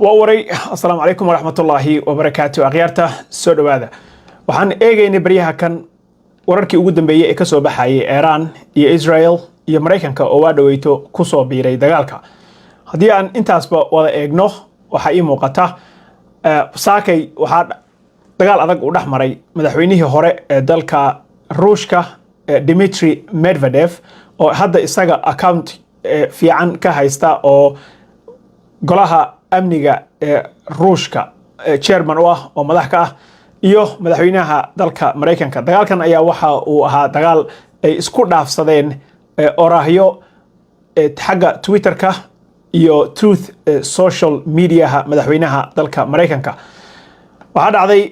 Waa waray. Asalaamu calaykum waraxmatullaahi wabarakaatu. Akhyaarta, soo dhowaada. Waxaan eegaynay baryaha kan wararkii ugu dambeeyey ee ka soo baxayay Iiraan iyo Israel iyo Maraykanka oo waa dhoweyto ku soo biiray dagaalka. Haddii aan intaasba wada eegno, waxaa ii muuqata saakay waxaa dagaal adag uu dhex maray madaxweynihii hore ee dalka Ruushka, Dmitri Medvedev, oo hadda isaga account fiican ka haysta oo Golaha Amniga ee Ruushka chairman u ah oo madax ka ah, iyo madaxweynaha dalka Maraykanka. Dagaalkan ayaa waxa uu ahaa dagaal ay isku dhaafsadeen oraahyo xagga Twitterka iyo Truth Social Mediaha madaxweynaha dalka Maraykanka. Waxaa dhacday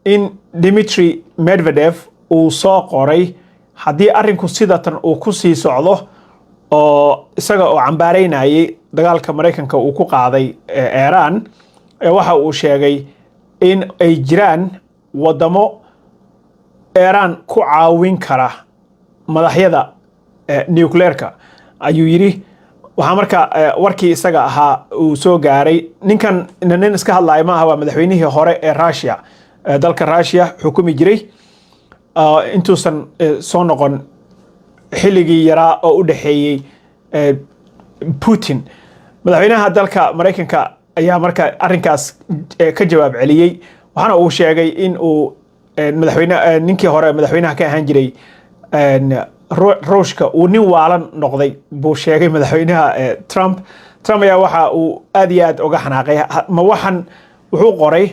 in Dmitri Medvedev uu soo qoray haddii arrinku sidatan uu ku sii socdo, oo isaga oo cambaaraynayay dagaalka Maraykanka uu ku qaaday Iiraan, waxa uu sheegay in ay jiraan wadamo Iiraan ku caawin kara madaxyada nucleerka, ayuu yidhi. Waxaa marka warkii isaga ahaa uu soo gaaray ninkan. Nin iska hadlaya maaha, waa madaxweynihii hore ee Russia, dalka Russia xukumi jiray intuusan soo noqon xilligii yaraa oo u dhexeeyey Putin. Madaxweynaha dalka Maraykanka ayaa marka arrinkaas ka jawaab celiyey, waxaana uu sheegay in uu madaxweyne ninkii hore madaxweynaha ka ahaan jiray Ruushka uu nin waalan noqday, buu sheegay madaxweynaha Trump. Trump ayaa waxa uu aad iyo aad uga xanaaqay. Ma waxan wuxuu qoray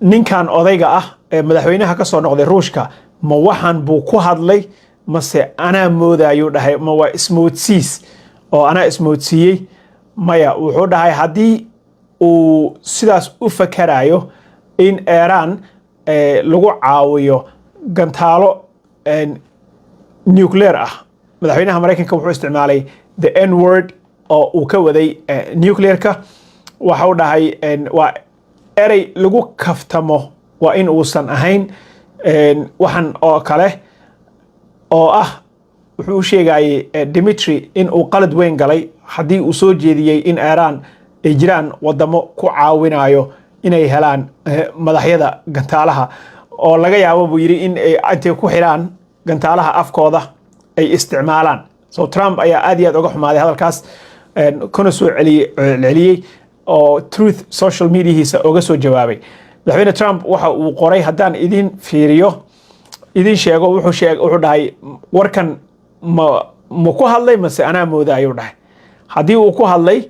ninkan odayga ah ee madaxweynaha ka soo noqday Ruushka, ma waxan buu ku hadlay mase anaa moodayuu dhahay? Ma waa ismoodsiis oo anaa ismoodsiiyey? Maya, wuxuu dhahay haddii uu sidaas u fakarayo in Iiraan lagu caawiyo gantaalo nuclear ah. Madaxweynaha Maraykanka wuxuu isticmaalay the N word oo uu ka waday nuclearka. Waxa uu dhahay waa erey lagu kaftamo, waa in uusan ahayn waxan oo kale oo ah. Wuxuu u sheegayey Dimitri in uu qalad weyn galay haddii uu soo jeediyey in Iiraan ay jiraan wadamo ku caawinayo inay helaan madaxyada gantaalaha, oo laga yaabo, buu yidhi, in ay intay ku xiraan gantaalaha afkooda ay isticmaalaan. So Trump ayaa aad iyo aad uga xumaaday hadalkaas, kuna soo celiyey oo Truth Social Mediahiisa uga soo jawaabay. Madaxweyne Trump waxa uu qoray, haddaan idin fiiriyo, idin sheego, wuxuu dhahay: "Warkan ma ku hadlay mase anaa mooda?" ayuu dhahay. "Haddii uu ku hadlay,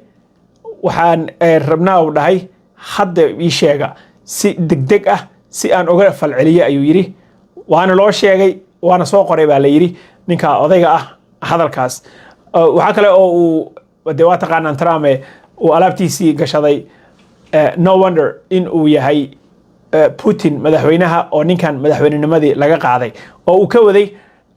waxaan rabnaa," uu dhahay, "hadda ii sheega si degdeg ah si aan uga falceliyo," ayuu yidhi. Waana loo sheegay, waana soo qoray, baa la yidhi, ninka odayga ah hadalkaas. Waxaa kale oo uu de waa taqaanaan Trump uu alaabtiisii gashaday. No wonder in uu yahay Putin madaxweynaha oo ninkan madaxweynenimadii laga qaaday, oo uu ka waday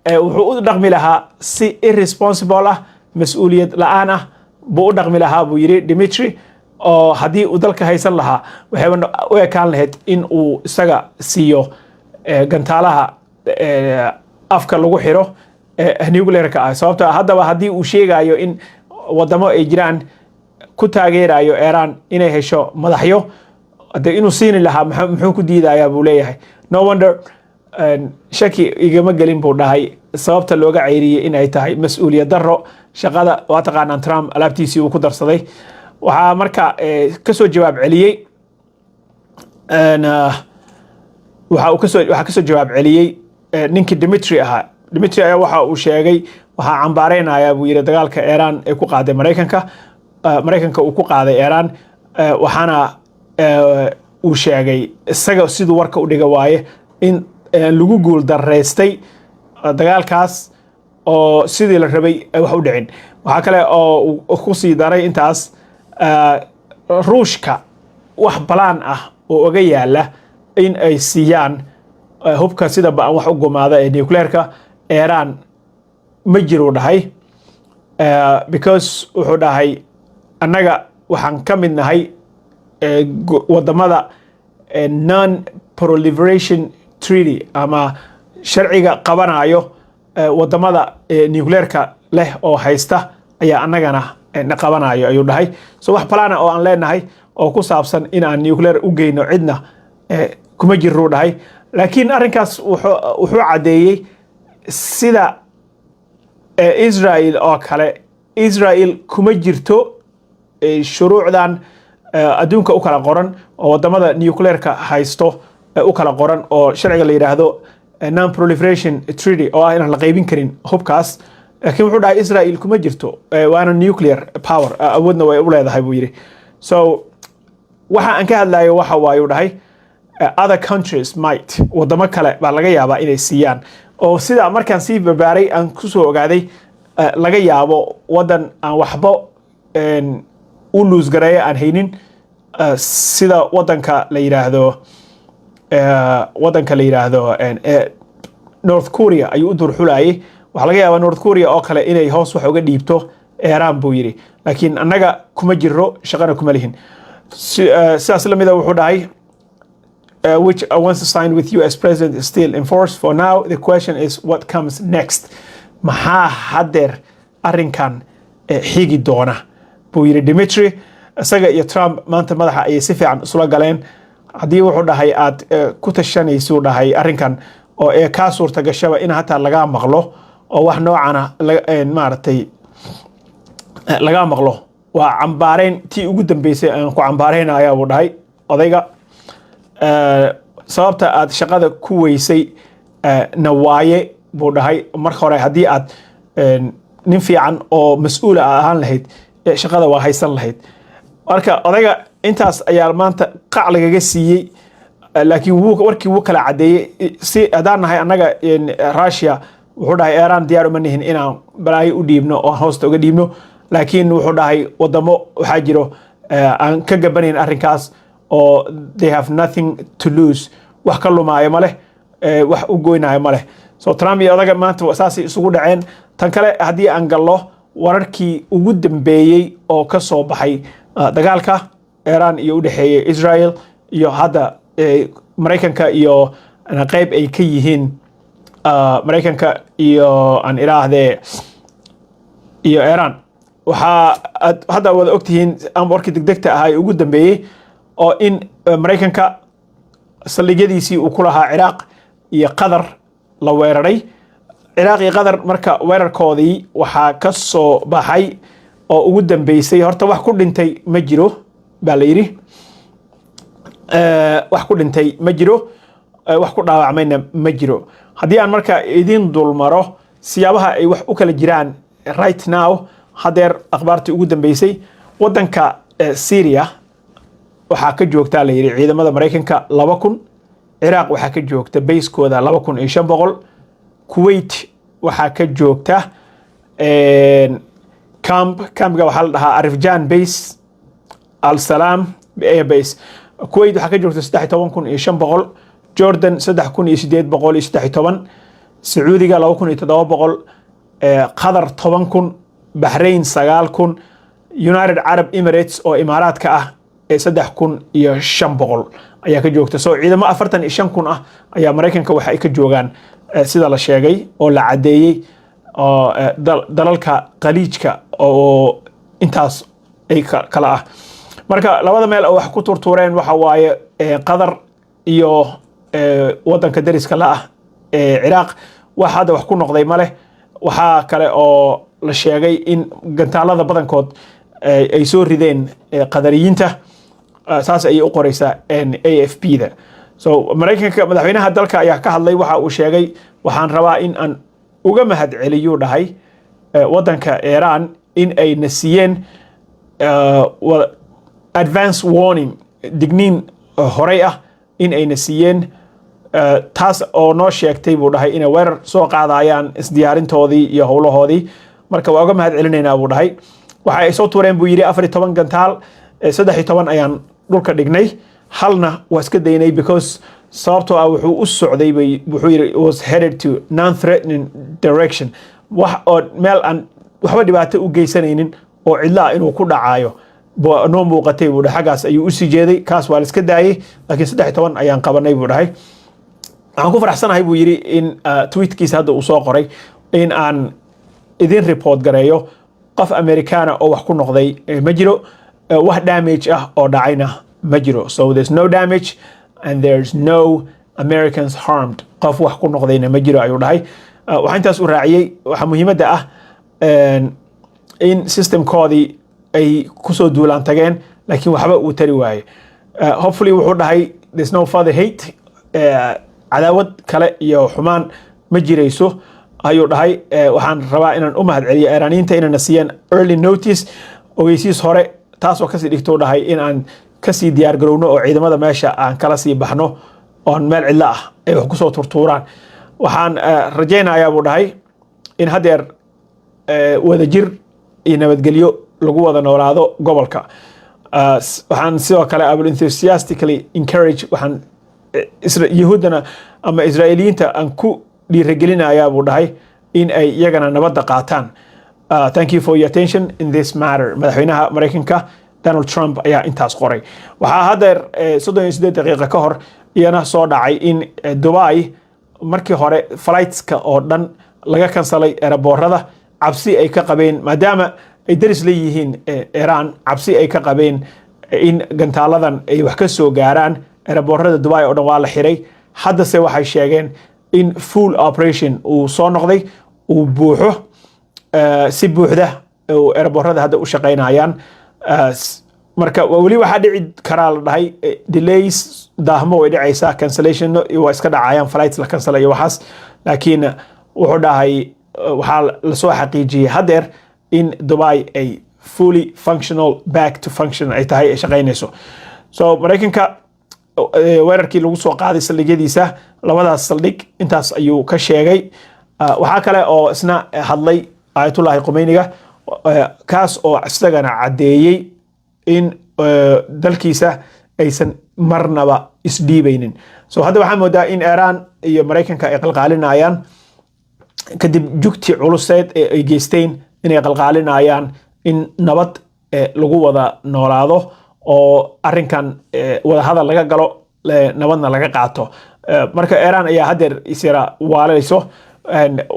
wuxuu u dhaqmi lahaa si irresponsible ah, mas-uuliyad la-aan ah buu u dhaqmi lahaa, buu yidhi Dimitri, oo haddii uu dalka haysan lahaa waxayba u ekaan lahayd in uu isaga siiyo gantaalaha afka lagu xiro nuclearka ah. Sababto haddaba haddii uu sheegayo in wadamo ay jiraan ku taageerayo Iiraan inay hesho madaxyo, de inuu siini lahaa muxuu ku diidayaa, buu leeyahay. "No wonder, shaki igama gelin," buu dhahay, "sababta looga ceyriyey in ay tahay mas-uuliyad daro shaqada." Waa taqaanaan Trump, alaabtiisii uu ku darsaday. Waxaa marka kasoo jawaab celiyey waxa uu kasoo waxaa kasoo jawaab celiyey ninkii Dimitri ahaa. Dimitri ayaa waxa uu sheegay, "Waxaa cambaareynaya," buu yidhi, "dagaalka Iiraan ay ku qaaday Maraykanka, Maraykanka uu ku qaaday Iiraan." Waxaana uu sheegay isaga, siduu warka u dhiga waaye, in lagu guul daraystay dagaalkaas oo sidii la rabay ay wax u dhicin. Waxaa kale oo uu ku sii daray intaas Ruushka wax balaan ah oo oga yaala in ay siiyaan hubka sida ba-an wax u gumaada ee nuclearka Iiraan ma jiruu dhahay, because wuxuu dhahay annaga waxaan ka mid nahay wadamada Non Proliferation Treaty ama sharciga qabanayo wadamada nuclearka leh oo haysta ayaa annagana na qabanayo, ayuu dhahay. So wax plan ah oo aan leenahay oo ku saabsan in aan nuclear u geyno cidna kuma jirruu dhahay. Laakiin arrinkaas wuxuu caddeeyey sida Israel oo kale, Israel kuma jirto shuruucdan adduunka u kala qoran oo wadamada nuclearka haysto u kala qoran, oo sharciga la yidhaahdo Non Proliferation Treaty, oo ah inaan la qaybin karin hubkaas. Laakiin wuxuu dhahay Israel kuma jirto, waana nuclear power, awoodna way u leedahay, buu yidhi. So waxa aan ka hadlayo waxa waayuu dhahay, other countries might, wadamo kale baa laga yaabaa inay siiyaan, oo sida markaan sii barbaaray aan kusoo ogaaday, laga yaabo wadan aan waxba u lose gareeyo aan haynin, sida wadanka la yidhaahdo North Korea ayuu u durxulayay. Waxaa laga yaabaa North Korea oo kale inay hoos wax uga dhiibto Iran, buu yidhi, laakiin annaga kuma jiro, shaqana kuma lihin. Sidaas lamida wuxuu dhahay, which once signed with US president is still in force for now. The question is what comes next. Maxaa haddeer arrinkan xigi doona, buu yidhi Dimitri. Isaga iyo Trump maanta madaxa ayay si fiican isula galeen. Haddii, wuxuu dhahay, aad ku tashanaysuu dhahay arrinkan oo ee kaa suurta gashaba in hataa lagaa maqlo oo wax noocana maaragtay lagaa maqlo, waa cambaareyn tii ugu dambeysay aan ku cambaaraynaya, buu dhahay odayga. Sababta aad shaqada ku weysay na waaye, buu dhahay. Marka hore haddii aad nin fiican oo mas-uula ahaan lahayd, shaqada waa haysan lahayd. Marka odayga intaas ayaa maanta qac lagaga siiyey, laakiin wuu warkii wuu kala caddeeyey. Si haddaan nahay annaga Russia, wuxuu dhahay, Iran diyaar uma nihin inaan balaayo u dhiibno oo hoosta uga dhiibno. Laakiin wuxuu dhahay wadamo waxaa jiro aan ka gabanayn arrinkaas oo they have nothing to lose, wax ka lumaayo ma leh, wax u goynaayo ma leh. So Trump iyo odaga maanta saasay isugu dhaceen. Tan kale, haddii aan gallo wararkii ugu dambeeyey oo ka soo baxay dagaalka Iran iyo u dhexeeyey Israel iyo hadda Maraykanka iyo qeyb ay ka yihiin Maraykanka iyo aan idhaahdee iyo Iran, waxaa aad hadda wada ogtihiin ama warkii degdegta ahaa ee ugu dambeeyey oo in Maraykanka saldhigyadiisii uu ku lahaa Ciraaq iyo Qatar la weeraray. Ciraaq iyo Qatar marka weerarkoodii waxaa ka soo baxay oo ugu dambeysay, horta wax ku dhintay ma jiro baa la yidhi, wax ku dhintay ma jiro, wax ku dhaawacmayna ma jiro. Haddii aan marka idin dulmaro siyaabaha ay wax u kala jiraan right now, haddeer akhbaartii ugu dambeysay, wadanka Syria waxaa ka joogtaa la yidhi ciidamada Maraykanka 2000. Ciraaq waxaa ka joogta basekooda 2500. Kuwait waxaa ka joogta camp, campga waxaa la dhahaa Arifjan base, Al Salaam air base. Kuwait waxaa ka joogta 13,500, Jordan 3813, Sacuudiga 2700, Qatar 10,000, Baxrain 9000, United Arab Emirates oo Imaaraadka ah ee 3500 ayaa ka joogta. So ciidamo 45,000 ah ayaa Maraykanka waxa ay ka joogaan, sida la sheegay oo la caddeeyey, oo dalalka Khaliijka oo intaas ay kala ah. Marka labada meel oo wax ku turtuureen waxa waaye Qatar iyo wadanka dariska la ah ee Ciraaq. Wax hadda wax ku noqday ma leh. Waxaa kale oo la sheegay in gantaalada badankood ay soo rideen Qadariyiinta. Saas ayay u qoreysaa AFP da. So Maraykanka, madaxweynaha dalka ayaa ka hadlay. Waxa uu sheegay, waxaan rabaa in aan uga mahad celiyuu dhahay wadanka Iran in ay na siiyeen advance warning, digniin horey ah in ayna siiyeen, taas oo noo sheegtay, buu dhahay, inay weerar soo qaadayaan, isdiyaarintoodii iyo howlahoodii. Marka waa uga mahad celinaynaa, buu dhahay. Waxa ay soo tuureen, buu yidhi, 14 gantaal, 13 ayaan dhulka dhignay, halna waa iska daynay because sababtoo ah wuxuu u socday bay, wuxuu yidhi, was headed to non threatening direction, wax oo meel aan waxba dhibaato u geysanaynin oo cidla ah inuu ku dhacaayo noo muuqatay, buu dhahay. Xaggaas ayuu usii jeeday, kaas waa la iska daayey, laakiin 13 ayaan qabanay, buu dhahay. Waxaan ku faraxsanahay, buu yidhi, in tweetkiisa hadda uu soo qoray, in aan idin report gareeyo. Qof Amerikaana oo wax ku noqday ma jiro, wax damage ah oo dhacayna ma jiro. So there's no damage and there's no Americans harmed. Qof wax ku noqdayna ma jiro, ayuu dhahay. Waxaa intaas u raaciyey, waxaa muhiimadda ah in systemkoodii ay kusoo duulaan tageen, laakiin waxba uu tari waaye. Hopefully, wuxuu dhahay, there's no further hate, cadaawad kale iyo xumaan ma jirayso, ayuu dhahay. Waxaan rabaa inaan u mahad celiyo Iiraaniyiinta inayna siiyeen early notice, ogeysiis hore, taasoo kasii dhigtou dhahay in aan kasii diyaar garowno oo ciidamada meesha aan kala sii baxno oon meel cidlo ah ay wax kusoo turtuuraan. Waxaan rajaynayaa, buu dhahay, in haddeer wadajir iyo nabadgelyo lagu wada noolaado gobolka. Waxaan sidoo kale I will enthusiastically encourage, waxaan Yahuuddana ama Israa'iiliyiinta aan ku dhiirigelinayaa, buu dhahay, in ay iyagana nabadda qaataan. Thank you for your attention in this matter. Madaxweynaha Maraykanka Donald Trump ayaa intaas qoray. Waxaa haddeer 38 daqiiqa ka hor iyana soo dhacay in Dubai markii hore flightska oo dhan laga kansalay airportada, cabsi ay ka qabeen, maadaama ay daris leeyihiin Iran, cabsi ay ka qabeen in gantaaladan ay wax ka soo gaaraan. Airportada Dubai oo dhan waa la xiray. Haddase waxay sheegeen in full operation uu soo noqday, uu buuxo, si buuxda uu airportada hadda u shaqaynayaan. Marka weli waxaa dhici karaa, la dhahay, delays, daahmo way dhacaysaa, cancellation waa iska dhacayaan, flights la cancel iyo waxaas. Laakiin wuxuu dhahay waxaa lasoo xaqiijiyey haddeer in Dubai ay fully functional, back to function ay tahay, ay shaqaynayso. So Maraykanka weerarkii lagu soo qaaday saldhigyadiisa, labadaas saldhig, intaas ayuu ka sheegay. Waxaa kale oo isna hadlay Ayatullahi Khumeyniga, kaas oo isagana caddeeyey in dalkiisa aysan marnaba isdhiibaynin. So hadda waxaa moodaa in Iran iyo Maraykanka ay qalqaalinayaan kadib jugti culuseed ee ay geysteen, inay qalqaalinayaan in nabad lagu wada noolaado oo arrinkan wadahadal laga galo, nabadna laga qaato. Marka Iran ayaa haddeer isyara waalayso,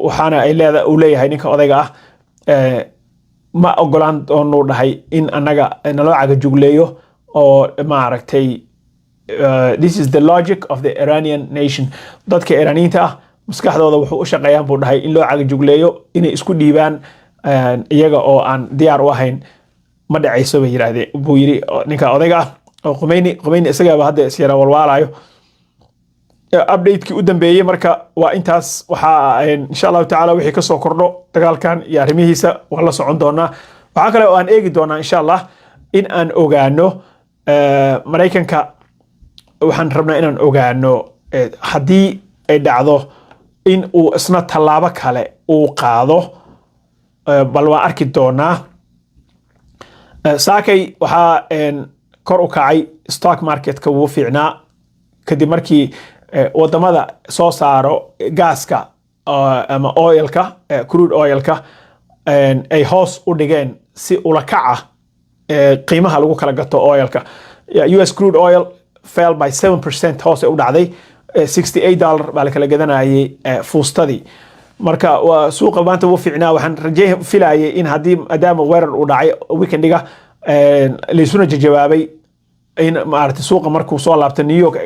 waxaana ay leeda uu leeyahay ninka odayga ah, ma ogolaan doonuu dhahay in annaga naloo cagajugleeyo oo maaragtay this is the logic of the Iranian nation. Dadka Iraniyiinta ah maskaxdooda wuxuu u shaqeeyaan, buu dhahay, in loo cagajugleeyo inay isku dhiibaan iyaga oo aan diyaar u ahayn ma dhacayso, bay yiraahdeen, buu yiri ninka odayga ah oo Khumeyni. Khumeyni isagaaba hadda isyara walwaalayo. Update-kii u dambeeyey marka waa intaas. Waxaa insha Allahu tacaala wixii kasoo kordho dagaalkan iyo arrimihiisa waan la socon doonaa. Waxaa kale oo aan eegi doonaa, insha Allah, in aan ogaano Maraykanka. Waxaan rabnaa inaan ogaano haddii ay dhacdo in uu isna tallaabo kale uu qaado, bal waan arki doonaa. Saakay waxaa kor u kacay stock marketka, wuu fiicnaa kadib markii wadamada soo saaro gaaska ama oilka, crude oilka, ay hoos u dhigeen si ula kaca qiimaha lagu kala gato oilka. US crude oil fell by 7%, hoos u dhacday, $68 baa la kala gadanayay fuustadii. Marka waa suuqa maanta wuu fiicnaa. Waxaan raje filayay in haddii maadaama weerar uu dhacay weekendiga, laysuna jawaabay, in maaragtay suuqa markuu soo laabto New York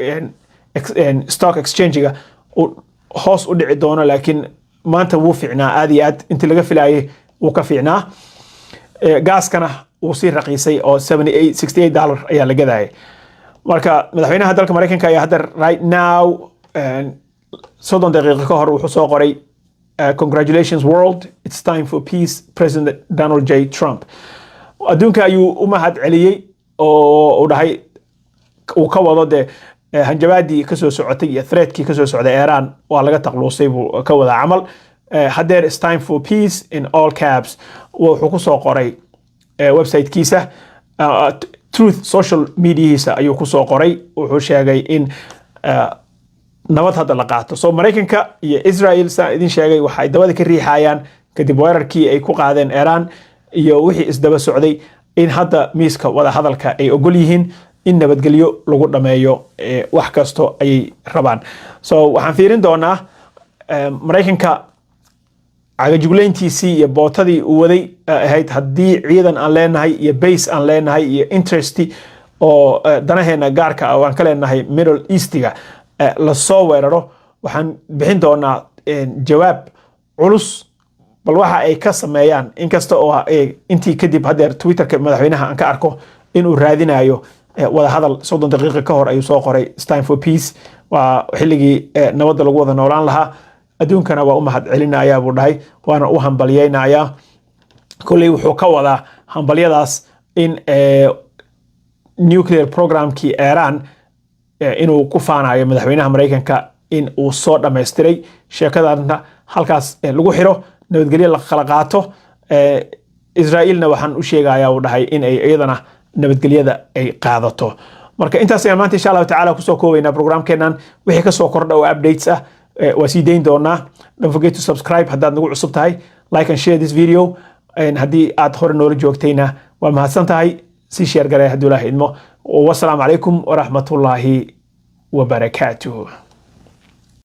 Stock Exchange-ga uu hoos u dhici doono, laakiin maanta wuu fiicnaa aad iyo aad, intii laga filayay wuu ka fiicnaa. Gaaskana wuu sii raqiisay oo 78, $68 ayaa la gadayay. Marka madaxweynaha dalka Maraykanka ayaa hadda right now, 30 daqiiqo ka hor, wuxuu soo qoray, "Congratulations world, it's time for peace, President Donald J Trump." Adduunka ayuu u mahad celiyey oo uu dhahay uu ka wado dee hanjabaadii kasoo socotay iyo threatkii kasoo socday Iran waa laga taqluusay, buu ka wadaa camal. Haddeer "It's time for peace" in all caps wuxuu kusoo qoray websitekiisa, Truth Social mediahiisa ayuu kusoo qoray. Wuxuu sheegay in nabad hadda la qaato. So Maraykanka iyo Israel, saan idin sheegay, waxay dabada ka riixayaan kadib weerarkii ay ku qaadeen Iran iyo wixii isdaba socday in hadda miiska wada hadalka ay ogol yihiin in nabadgelyo lagu dhameeyo, wax kasto ayay rabaan. So waxaan fiirin doonaa Maraykanka Cagajugleyntiisii iyo bootadii uu waday ahayd haddii ciidan aan leenahay iyo base aan leenahay iyo interest oo danaheena gaarka ah oo aan ka leenahay Middle Eastiga lasoo weeraro, waxaan bixin doonaa jawaab culus. Bal waxa ay ka sameeyaan, inkasta oo intii kadib hadeer Twitterka madaxweynaha aan ka arko inuu raadinayo wadahadal. 30 daqiiqa ka hor ayuu soo qoray, "It's time for peace," waa xilligii nabadda lagu wada noolaan lahaa. Adduunkana waa u mahad celinayaa buu dhahay, waana u hambalyeynayaa. Kolley wuxuu ka wadaa hambalyadaas in nuclear programkii Iran inuu ku faanayo madaxweynaha Maraykanka in uu soo dhammaystiray, sheekadana halkaas lagu xiro, nabadgelyo la kala qaato. Israa'iilna waxaan u sheegayaa, uu dhahay, in ay iyadana nabadgelyada ay qaadato. Marka intaas ayaan maanta, insha Allahu tacala, kusoo koobaynaa programkeennan. Wixii kasoo kordha oo updates ah waa sii dayn doonaa. Don't forget to subscribe haddaad nagu cusub tahay, like and share this video. Haddii aad hore noola joogtayna, waa mahadsan tahay. Sii share garee hadduu Ilaahay idmo. Wasalaamu calaykum waraxmatullaahi wabarakaatuh.